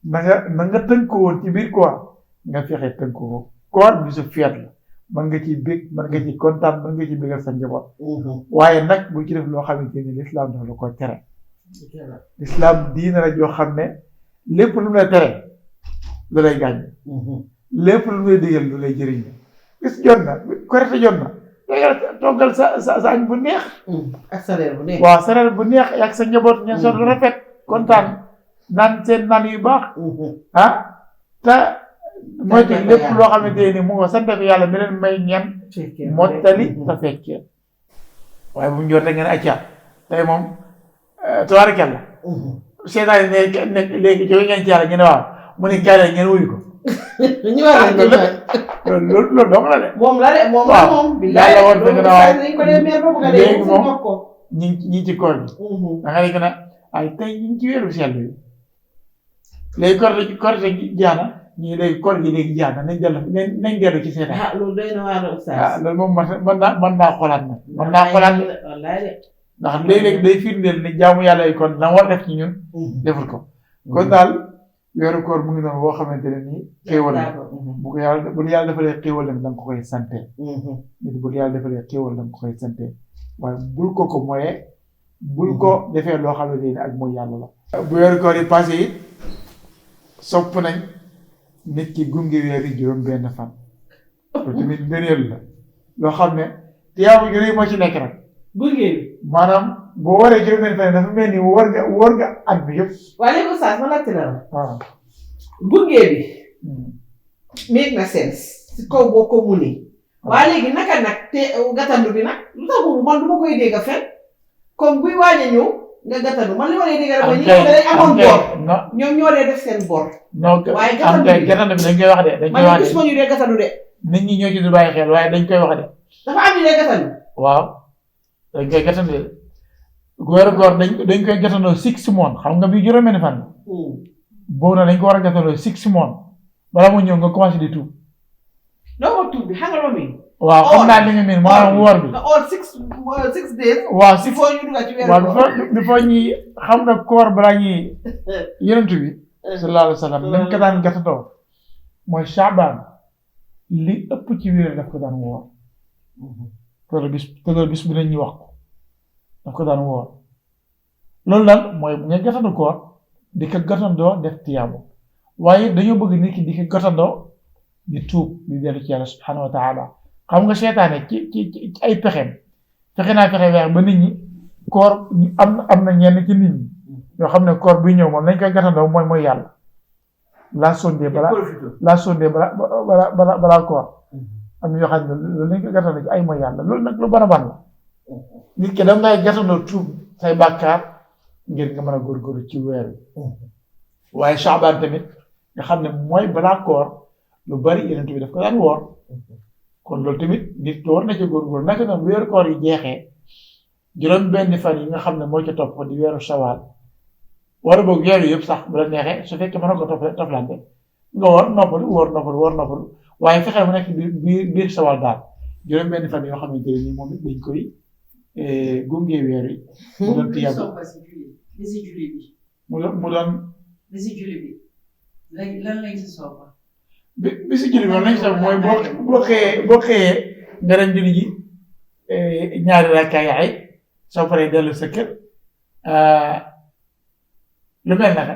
Na nga na nga tënku woon ci biir koor, nga fexe tënku ko. Koor bisu feet la, mën nga ci bég, mën nga ci kontaan, mën nga ci bégal sa njaboot. Waaye nag bu ci def loo xamante ni lislaam dafa la ko tere. Lislaam diina la joo xam ne lépp lu mu la tere lu lay gaañ, lépp lu mu lay digal lu lay jëriñ. Bis jot na, korite jot na, toggal sa sa sa añ bu neex. Ak sa reer bu neex. Waaw, sa reer bu neex ak sa njaboot, ngeen sol lu rafet, kontaan, naan seen naan yu baax. Ah, te moytu lépp loo xamante ni mu nga sante ko yàlla mi leen may ngeen mottali te fekkee. Waaye bu mu jot rek ngeen acca tey moom, tabaarikàlla. Seetaan yi ne ne léegi jóge ngeen ci yàlla, ñu ne waaw, mu ne kaay leen ngeen wuyu ko. Ñu war a loolu loolu loolu dong la de. Moom la de, moom la. Waaw, moom billaay, yàlla woon loolu dëgg na. Waaye dañ ko dee meer boobu nga dee léegi moom moom ko. Ñi ngi ñi ngi ci koor gi. Da nga dégg na ay tey ñu ngi ci weeru sell bi. Léegi korite gi korite gi jeex na, ñu ne léegi koor gi léegi jeex na, nañ dellu nañ nañ dellu ci seetaan. Ah, loolu doy na waar, oustaz. Ah, loolu moom mën mën naa mën naa xoolaat nag, mën naa xoolaat de. Wallaay de. Ndax léeg-léeg day firndeel ne jaamu yàlla yi kon la war def ci ñun deful ko. Kon daal weeru koor mu ngi noonu woo xamante ne nii xéewal la. Bu ko yàlla bu la yàlla defalee xéewal nag da nga ko koy sante. Nit bu la yàlla defalee xéewal da nga ko koy sante, waaye bul ko ko moyee, bul ko defee loo xamante ne ak mooy yàlla la. Bu weeru koor yi passé it sopp nañ nit ki gunge weer yi juróom benn fan. Loolu tamit ngëneel la loo xam ne tiyaabu ju rëy moo ci nekk nag. Gunge bi. Maanaam boo waree juróom benn fan yi dafa mel ni war nga war nga at bi yëpp. Waaleykum salaam, ma laajte la la. Waaw. Gunge bi make na sense si kaw boo ko munee. Waaye léegi naka nag te gatandu bi nag lu tax boobu man du ma koy dégg a fen. Comme buy waaj a ñëw nga gatandu, man li ma lay dégg rek mooy ñi nga xam ne dañ amoon bor. Ñoom ñoo dee def seen bor. Non, waaye gatandu bi gatandu bi dañ koy wax de, dañ koy wax de. Man gis ma ñu dee gatandu de. Nit ñi ñoo ci du bàyyi xel waaye dañ koy wax de. Dafa am ñu dee gatandu. Waaw, dañ koy gatandu de. Weeru koor dañ dañ koy gatandoo six months, xam nga bii juróom benn fan. Boobu nag dañ ko war a gatandoo six months. Balaa moo ñëw nga commencé di tuub. Doo ko tuub bi, xam nga loo miin? Waaw, xam naa li nga miin, maanaam woor bi. Nga oor six six days. Waaw, six. Before ñu dugal ci weeru koor. Waaw, before before ñuy xam nga koor balaa ñuy yonent bi sallallahu alayhi wa sallam lañ ko daan gatandoo mooy Chaabaan. Li ëpp ci weer daf ko daan woor. Te loolu bis te loolu bis bu ne ñu wax ko, daf ko daan woor. Loolu nag mooy bu ngay gatandoo koor di ko gatandoo def tiyaabu. Waaye dañoo bëgg nit ki di ko gatandoo di tuub di dellu ci yàlla subhanahu wa taala. Xam nga seetaane ci ci ci ay pexeem fexe naa fexe weex ba nit ñi koor am am na ñenn ci nit ñi yoo xam ne koor buy ñëw moom lañ koy gatandoo mooy mooy yàlla. Laa sondee balaa laa sondee balaa balaa balaa balaa koor. Am na yoo xam ne loolu lañ koy gatandoo ci ay mooy yàlla, loolu nag lu bon a bon la. Nit ki da ngay gatandoo tuub say bàkkaar ngir nga mën a góorgóorlu ci weer wi. Waaye Chaabaan tamit nga xam ne mooy balaa koor lu bari yonent bi daf ko daan woor. Kon loolu tamit nit ki war na ci góorgóorlu naka noonu weeru koor yi jeexee juróom benn fan yi nga xam ne moo ci topp di weeru Sawaal wala boog weer yi yëpp sax bu la neexee su fekkee mën na ko topp toflante nga woor noppalu woor noppalu woor noppalu. Waaye fexeel mu nekk biir biir biir Sawaal daal juróom benn fan yoo xamante ne nii moom it dañ koy gunge weer yi. Mu doon tiyaaba. Mu doon mu doon. Bi si julli bi lan lañ si soxla? Bi bi si julli bi lan lañ si soxla mooy boo boo xëyee boo xëyee nga dem julli ji ñaari rakkaa yaay soo paree dellu sa kër. Lu mel naka?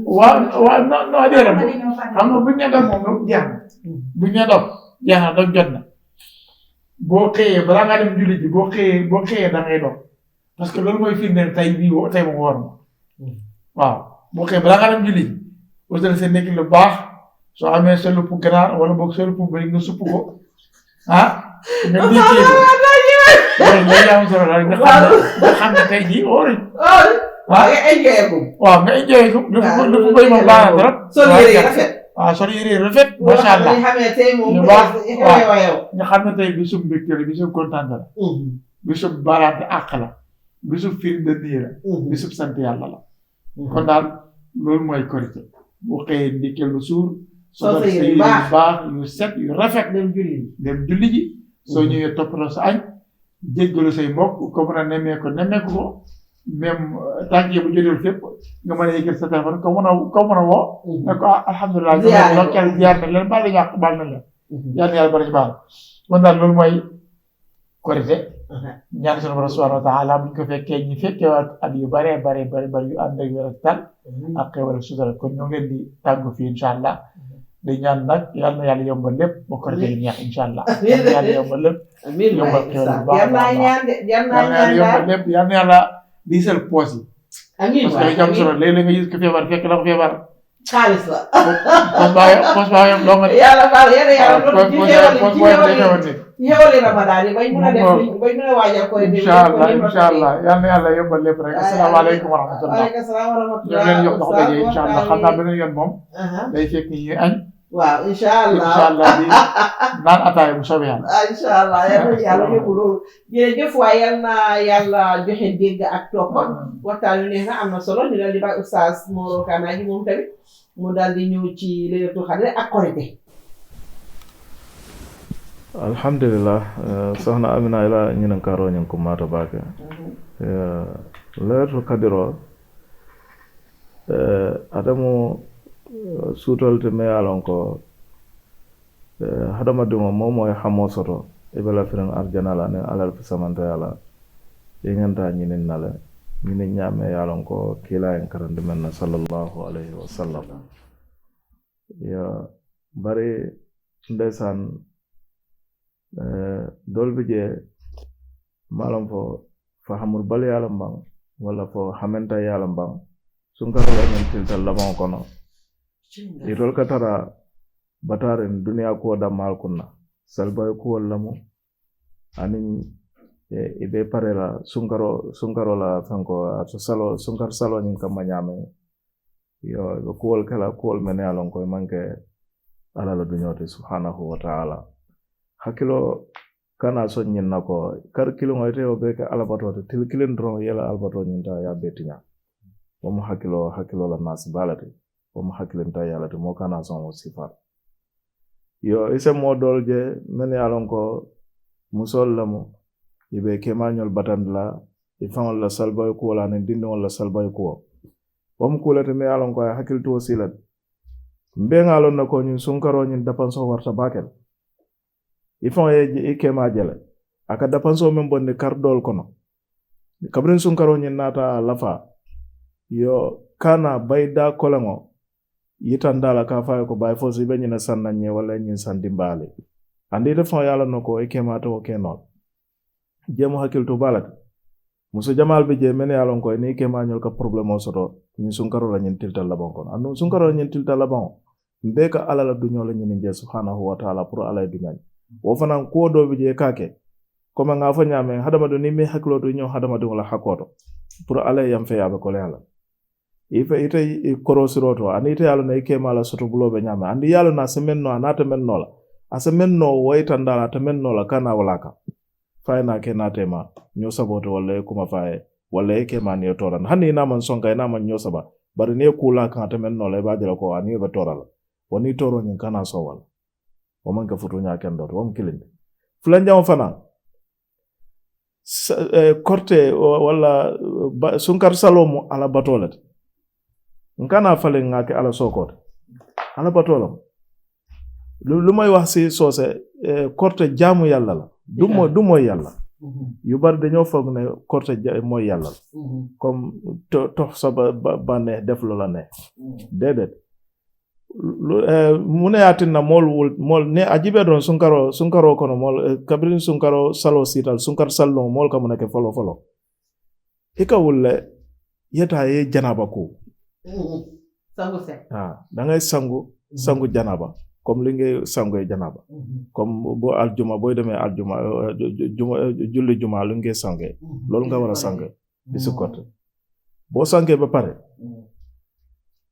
Waaw waaw non non déedéet. Xam nga bu ñu ne doon moom jeex na. Bu ñu ne doon jeex na doon jot na. Boo xëyee balaa ngaa dem julli ji boo xëyee boo xëyee da ngay doon. Parce que loolu mooy firndeel tey bii wo tey moom woor ma. Waaw, boo xëyee balaa ngaa dem julli ji wutal sa nekk lu baax. Soo amee sa lupp ganaar wala boog sa lupp bëy nga supp ko ah. Nga dikkee ko loolu loolu yaa am solo daal nga xam ne nga xam ne tey jii wooruñ. Waaw, nga enjoy ko. Waaw, nga enjoy ko. Lupp lupp bëy moom baax na trop. Sol yére yi rafet. Waaw, sol yére yi rafet. Macha allah. Yu baax. Waaw, nga xam ne tey bisum mbégte la bisum kontaan la. Bisub baalaante àq la. Bisub firi dënn yi la. Bisub sant yàlla la. Kon daal loolu mooy korite. Bu xëyee ndikkee lu suur. Soo sa yére yu baax yu set yu rafet dem julli ji. Dem julli ji. Soo ñëwee toppatoo sa añ. Jéggalu say mbokk ko mën a nemmee ko nemmeeku ko. même tànk yi bu jotewul fépp, nga mën a yëkkati sa téléphone, kaw mën a kaw mën a woo, ne ko ah alhamdulilah, nga mën a ndokkeel, ziyaar na leen, baal nañu àq, baal na leen. Yal na yàlla bari ñu baal. Kon daal loolu mooy korite. Ñaan sunu borom subhanahu wa taala bu ñu ko fekkee, ñu fekkee waat at yu bare bare bare bare yu ànd ak wér ak tal ak xéwal ak sutura. Kon ñoo ngi leen di tàggu fii incha allah. Di ñaan nag yal na yàlla yombal lépp ba korite gi neex incha allah. Yal na yàlla yombal lépp, yombal xéwal bu baax a baax. Yal na yàlla yombal lépp, yal na yàlla diisal poos yi. Amiin. Parce que dafa am solo, léeg-léeg nga gis ko feebar, fekk la ko feebar xaalis la. Poos baa yem, poos baa yem dong de. Yàlla baal, yàlla yàlla doon ci xéewal yi, ci xéewal yi, ci xéewal yi Ramadan yi, bañ mën a def, bañ mën a waajal koy. Incha allah, incha allah, yal na yàlla yombal lépp rek. Asalaamaaleykum wa rahmatullah. Waaleykum salaam wa rahmatullah. Ñoo leen jox dox daje incha allah, xam naa beneen yoon moom. Day fekk ñuy añ. Waaw, incha allah, incha allah, di naan ataaya bu soobee yàlla. Incha allah, yal na yàlla yóbbu loolu. Jërëjëf waay, yal na yàlla joxe dégg ak topp. Waxtaan wi neex na, am na solo. Ñu daal di bàyyi Oustaz Moro Kana ji, moom tamit mu daal di ñëw ci Laylatul Qadr ak Korité. Alhamdulillah. Soxna Amina, i la ñininkaaroo ñiŋ kummaata baake. Laylatul Qadr, ate mu suutoo le ti, meŋ ye a loŋ ko hadamadiŋo moo wo moo ye hamoo soto, i be lafiriŋ arijana la aniŋ alla la fisamantayaa la, i ñanta a ñiniŋ na le. Ñiniŋ ñaa meŋ ye a loŋ ko kiilaa ye karandi meŋ na, sallallahu alayhi wa sallam. Yo, bari ndeysaan, doolu bi jee, maa loŋ fo fahamuru baliyaa loŋ baŋ, walla fo hamenta yaa loŋ baŋ, sunkaroo la ñiŋ tilita labaŋo kono. Itolu ka tara bataariŋ duniyaa kuwo dammaalu kunna, salibayi kuwolu lamu, aniŋ i be paree la sunkaroo, sunkaroo la fenkoo, a saloo, sunkari saloo ñiŋ kamma ñaameŋ. Yo, i be kuwolu ke la, kuwolu mennu ye a loŋ ko i maŋ ke alla la duñoo ti, subhanahu wa taala. Hakiloo kana soŋ ñiŋ na ko kari kiliŋo ite wo bee ke alla batoo ti, tili kiliŋ doroŋ i ye la alla batoo ñiŋ taa, i ye a bee tiñaa. Wo mu hakiloo, hakiloo la naasi baa le ti. Wo mu hakilinta yaa le ti, moo kana soŋ wo sifaa. Yo, i se moo doolu je mennu ye a loŋ ko musoolu lemu, i be i kemaañoolu batandi la i faŋolu la salibayi kuwo la aniŋ dindiŋolu la salibayi kuwo. Wo mu kuu le ti meŋ ye a loŋ ko a ye hakili tuwo sii le ti. Mbe ŋa a loŋ ne ko ñiŋ sunkaroo ñiŋ dapansoo warata baake le. I faŋo ye i kemaa je le, a ka dapansoo meŋ bondi kari doolu kono, kabiriŋ sunkaroo ñiŋ naata a lafaa, yo, kana bayi daa koleŋo yitandi a la ka a fo a ye ko baayi fo si i be ñiŋ ne saŋ na ñee walla i ye ñiŋ saŋ dimbaa le. Andi ite faŋo ye a loŋ ne ko i kemaa te wo ke noo la. Jee mu hakili to baa le ti. Muso jamaalu be jee mennu ye a loŋ ko i niŋ i kemaañolu ka porobulemoo soto ñiŋ sunkaroo la ñiŋ tilita labaŋo kono, aduŋ sunkaroo la ñiŋ tilita labaŋo, mbe ka alla la duñoo le ñiniŋ jee, subhanahu wa taala, puru alla ye duñaa ñiŋ. Wo fanaa kuwo doo be jee ka a ke, komi ŋa a fo ñaameŋ, hadamadiŋo niŋ i maŋ i hakiloo to i ñoo hadamadiŋo la hakoo to, puru alla ye yamfeeyaa be koleyaa la. Ite, ite i koroosiroo to aniŋ ite ye a loŋ ne i kemaa la sotobuloo be ñaameŋ, andi i ye a loŋ ne a si meŋ noo a naata meŋ noo la, a si meŋ noo wo yitandi a la ate meŋ noo la ka naa wo le a kaŋ. Fo a ye naa ke naa teema ñoo saboo ti walla i ye kuma fo a ye, walla i ye kemaa niŋ i ye toorandi hani i naa maŋ sonka i naa maŋ ñoo saba, bari niŋ i ye kuu laa kaŋ ate meŋ noo la i be a je la ko a niŋ i be toora la. Wo niŋ i tooroo ñiŋ ka naa soo walla. Wo maŋ ke futuuñaa kendoo ti, wo mu kiliŋ ti. Fulanjaŋo fanaa, korite walla sunkari saloo mu alla batoo le ti. N ka naa faliŋ ŋa a ke alla sookoo ti, alla batoo le mu. Lu moyi wax si soose, korite jaamu yàlla la. Du moyi yàlla. Yu bari dañoo foog ne korite moyi yàlla la. Comme tox sa ba bànneex, def lu la neex. Déedéet. Mu ne ye a tinna moolu wul moolu ne a jibee doroŋ sunkaroo sunkaroo kono moolu, kabiriŋ sunkaroo saloo siital sunkari salluŋo moolu ka mu ne ke foloo foloo? I ka wuli le, i ye taa i ye janaaba kuu. Sangu set. Haa, da ngay sangu, sangu janaaba. Comme li ngay sangu ye janaaba. Comme bo aljuma boy demee aljuma, julli juma lu ngay sangu ye. Loolu nga war a sangu ye. Bisu korite boo sangu ye ba pare.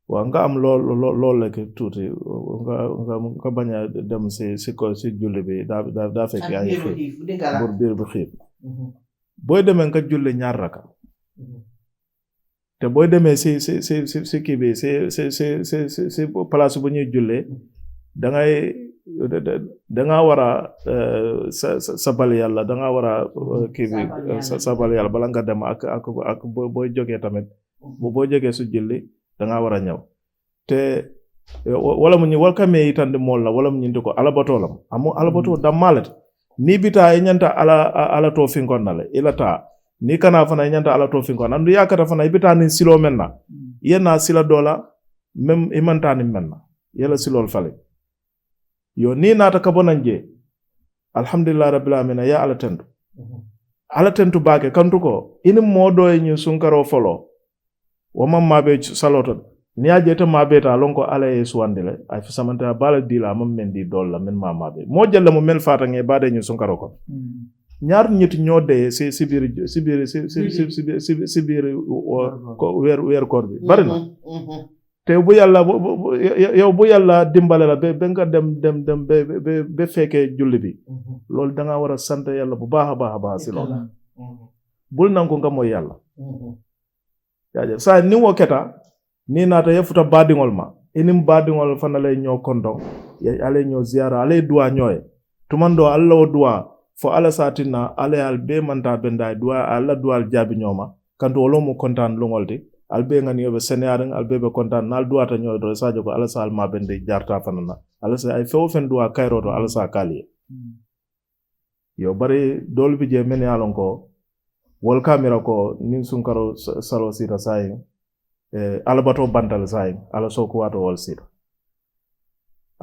Waaw, nga am lool lool lool lekk tuuti. Nga nga nga bañ a dem si si ko si julli bi daa daa daa fekk yaa ngi xiif. Bur biir bi xiif. Booy demee nga julli ñaar raka. Te booy demee si si si si si kii bi si si si si si si place bu ñuy jullee, da ngay da nga war a sabal yàlla, da nga war a kii bi sabal yàlla bala nga dem ak ak ak booy jógee tamit, booy jógee su julli da nga war a ñëw. Te wala mu ñi wala ka mee yitandi moolu la wala mu ñinti ko alabatoo la mu amu alabatoo dammaa le te. Niŋ i bi taa i ñanta ala ala too finkoŋ na le i la taa. Niŋ i kanaa fanaŋ i ñanta ala too finkoŋ na andu yaakata fanaŋ i bi taa niŋ siloo meŋ na, i ye naa sila doo la meŋ i maŋ taa niŋ meŋ na, i ye la siloolu faliŋ. Yo niŋ i naata ka bo naŋ jee, alhamdulillahi rabbil alamina i ye alla tentu. Alla tentu baake kantu ko i niŋ moo doo ye ñiŋ sunkaroo foloo. Wo maŋ maabee saloo to. Niŋ i ye a je ite maabee taa a loŋ ko alla ye i suwandi le a ye fisamanteyaa baa le dii la a maŋ meŋ dii doolu la meŋ maŋ a maabee moo jelle mu meŋ faata ŋa i baadee ñiŋ sunkaroo kono. Ñaari ñiti ñoo dee si sibiri sibiri sibiri sibiri weeru koor bi bari na. Te bu yàlla yow bu yàlla dimbale la be be nga dem dem dem be be be fekkee julli bi. Loolu da nga war a sant yàlla bu baax a baax a baax si loolu. Bul nangu nga mooy yàlla. Yaa jël saa ni wo keta ni naata ye futa baadiŋol ma i niŋ baadiŋol fana lay ñoo kontoŋ. Ala ye ñoo ziyaara ala ye duwaa ñoo ye tumandoo alla wo duwaa fo alla se a tinna alla ye ali bee mantaa bendaa ye duwaa alla duwaalu jaabi ñoo ma. Kantu wo loŋ mu kontaani luŋo le ti. Ali bee ŋa niŋ yo be seneyaariŋ ali bee be kontaani niŋ ali duwaata ñoo ye doroŋ i se a je ko alla se ali maabendi jaaritaa fanaŋ na. Alla se a ye feŋ wo feŋ duwaa kayiroo to alla se a kaali ye. Yo bari doolu bi jee mennu ye a loŋ ko wolu ka a mira ko niŋ sunkaroo saloo siita saayiŋ alabatoo banta le saayiŋ alla sooku waatoo wo le siita.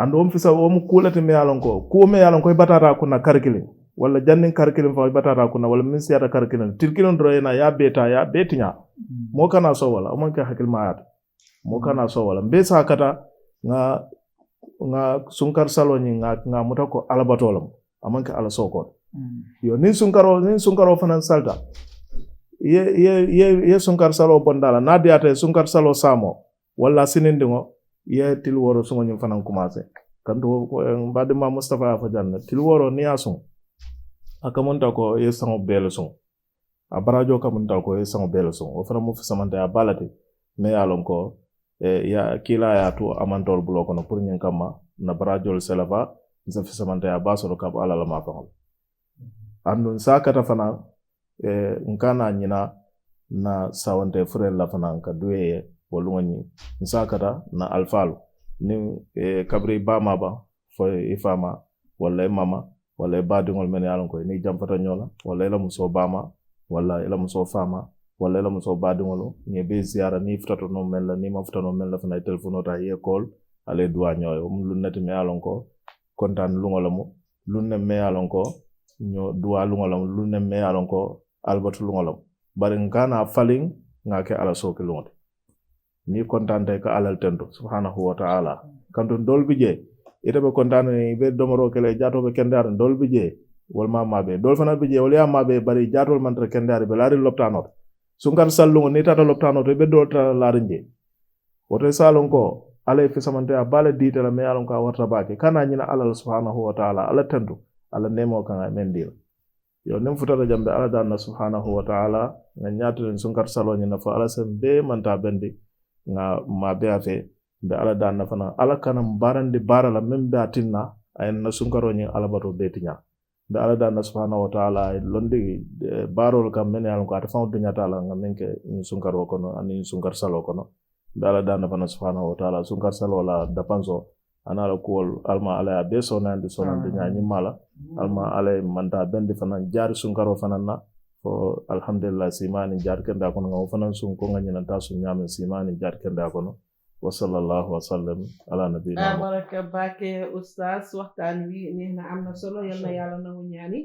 Anduŋ wo mu fisa wo mu kuu le ti meŋ ye a loŋ ko kuwo meŋ ye a loŋ ko i bataata a kunna kari kiliŋ walla janniŋ kari kiliŋ faŋo i bataata a kunna walla meŋ siyaata kari kiliŋ tili kiliŋ doroŋ ye naa ye a bee taa ye a bee tiñaa. Moo kana a soo walla wo maŋ ke hakilimaaya ti. Moo kana a soo walla mbe saa kata ŋa ŋa sunkari saloo ñiŋ ŋa a muta ko alabatoo le mu. A maŋ ke alla sookoo ti. Yo niŋ sunkaroo niŋ sunkaroo fanaŋ salita i ye i ye i ye sunkari saloo bondaa la niŋ a diyaata i ye sunkari saloo saamoo walla a sinindiŋo i ye tili wooroo suŋo ñiŋ fanaŋ kumaasee. Kantu baadimmaa mustafa ye a fo jaŋ ne tili wooroo niŋ i ye a suŋ a kamunta ko i ye saŋo bee le suŋ. A baraajoo kamunta ko i ye saŋo bee le suŋ wo fanaŋ mu fisamanteyaa baa le ti. Meŋ ye a loŋ ko kiilaa ye a tu a maŋ toolu buloo kono puru ñiŋ kamma n na baraajoolu selefa. N se fisamanteyaa baa soto ka bo alla la maafaŋo la. Aduŋ n se a kata fanaŋ n ka naa ñina n na sawantee fureelu la fanaŋ ka duwee ye wo luŋo ñiŋ n se a kata n na alifaalu niŋ kabiriŋ i baamaa baŋ fo i faamaa walla i maama walla i baadiŋolu mennu ye a loŋ ko i niŋ i jamfata ñoo la walla i la musoo baamaa walla i la musoo faamaa walla i la musoo baadiŋolu ñiŋ i be i siyaara niŋ i futata noo meŋ la niŋ i maŋ futa noo meŋ la fanaa i telefonoo taa i ye koolu. Alla ye duwaa ñoo ye wo mu luŋ ne ti meŋ ye a loŋ ko kontaani luŋo le mu luŋ ne meŋ ye a loŋ ko ñoo duwaa luŋo le mu luŋ ne meŋ ye a loŋ ko alibatu luŋo le mu. Bari n ka naa faliŋ ŋa a ke alla sooki luŋo ti. Niŋ i kontaanta i ka alla le tentu subhanahu wa taala. Kantuŋ doolu bi jee ite be kontaani niŋ i be domoroo ke la i jaatoo be kendeyaariŋ doolu bi jee wolu maŋ a maabee doolu fanaa bi jee wolu ye a maabee bari i jaatoolu maŋ tara kendeyaariŋ i be laariŋ lopitaanoo to. Sunkari salluŋo niŋ i taata lopitaanoo to i be doolu tara laariŋ jee. Wo to i se a loŋ ko alla ye fisamanteyaa baa le dii ite la meŋ ye a loŋ ko a warata baake i ka naa ñina alla la subhanahu wa taala alla tentu. Alla neemoo kaŋ a ye meŋ dii la. Yo niŋ futata jaŋ be alla daaŋ na subhanahu wa taala ŋa ñaatiriŋ sunkari saloo ñiŋ na fo alla se m bee mantaa bendi. Ŋa maa bee a fee m be alla daaŋ na fanaŋ alla kana m baarandi baara la meŋ be a tinna a ye n na sunkaroo ñiŋ alabatoo bee ti ñaa. M be alla daaŋ na subhanahu wa taala a ye londi baaroolu kaŋ meŋ ye a loŋ ko ate faŋo duñata a la ŋa meŋ ke ñiŋ sunkaroo kono aniŋ ñiŋ sunkari saloo kono. Be alla daana fana subhanahu wa taala sunkari saloo la dapansoo. Aniŋ alla kuwolu alla maŋ alla ye a bee soonayandi soonandi ñaa ñiŋ maa la. Alla maŋ alla ye mantaa bendi fanaŋ jaari sunkaroo fanaŋ na. Fo alhamdulillahi siimaani jaari kendaa kono ŋa wo fanaŋ suŋ ko ŋa ñinantaa suŋ ñaameŋ siimaani jaari kendaa kono. Wa sallallahu wa sallam ala nabiyina baraka baake. Ustaas waxtaan wi neex na am na solo yal na yàlla nangu ñaani.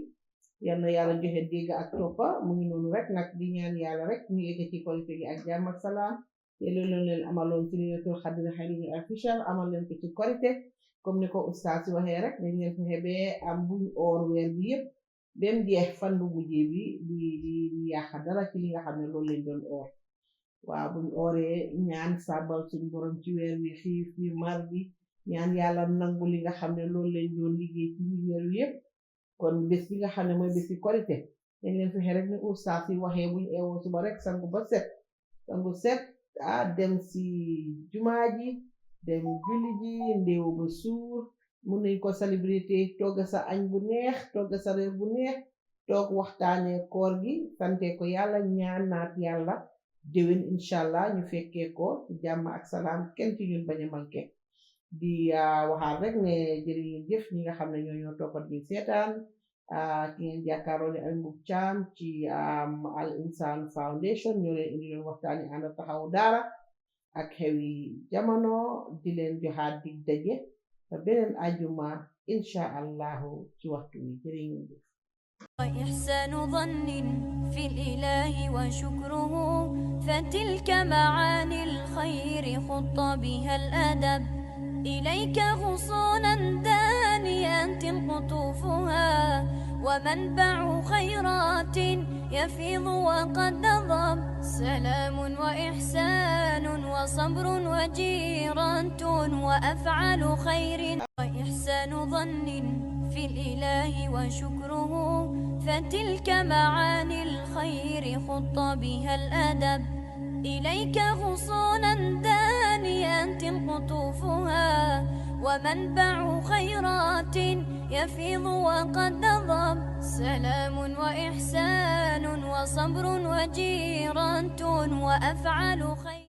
Yal na yàlla joxe dégg ak toppa mu ngi noonu rek nag di ñaan yàlla rek ñu egg ci korite gi ak jàmm ak salaam. Te loolu leen amaloon ci Laylatul Qadr Xayrun min Alfi Shahr amal leen ko ci korite. Comme ni ko ustaas yi waxee rek dañ leen fexe ba am buñ oor weer bi yépp ba mu jeex fan bu mujjee bi di di di yàq dara ci li nga xam ne loolu lañ doon oor. Waaw buñ ooree ñaan sàbbal suñ borom ci weer wi xiif bi mar bi ñaan yàlla nangu li nga xam ne loolu lañ doon liggéey ci biir weer wi yépp. Kon bés bi nga xam ne mooy bési korite dañ leen fexe rek ni ustaas yi waxee buñ eewoo suba rek sangu ba set. Sangu set ah dem si jumaa ji dem julli ji ndéew ba suur. Mun nañ ko célébrité, togga sa añ bu neex, togga sa reer bu neex, toog waxtaanee koor gi, sante ko yàlla, ñaanaat yàlla déwén, incha allah ñu fekkee ko ci jàmm ak salaam, kenn ci ñun bañ a manqué. Di waxaat rek ne jërë ngeen jëf ñi nga xam ne ñoo ñoo toppat ñu seetaan. Ki ngeen jàkkaaroo ne ay mbub caam ci Al Insaan Foundation ñoo leen indi leen waxtaani ànd taxawu daara ak xewi jamono. Di leen joxaat dig daje ba beneen àjjuma, incha allahu, ci waxtu wi. Jërë ngeen jëf. وإحسان ظن في الإله وشكره، فتلك معاني الخير خط بها الأدب. إليك غصونا دانية قطوفها، ومنبع خيرات يفيض وقد نضب. سلام وإحسان وصبر وجيرة وأفعال خير. وإحسان ظن في الإله وشكره، فتلك معاني الخير خط بها الأدب. إليك غصونا دانية قطوفها، ومنبع خيرات يفيض وقد نضب. سلام وإحسان وصبر وجيرة وأفعال خير.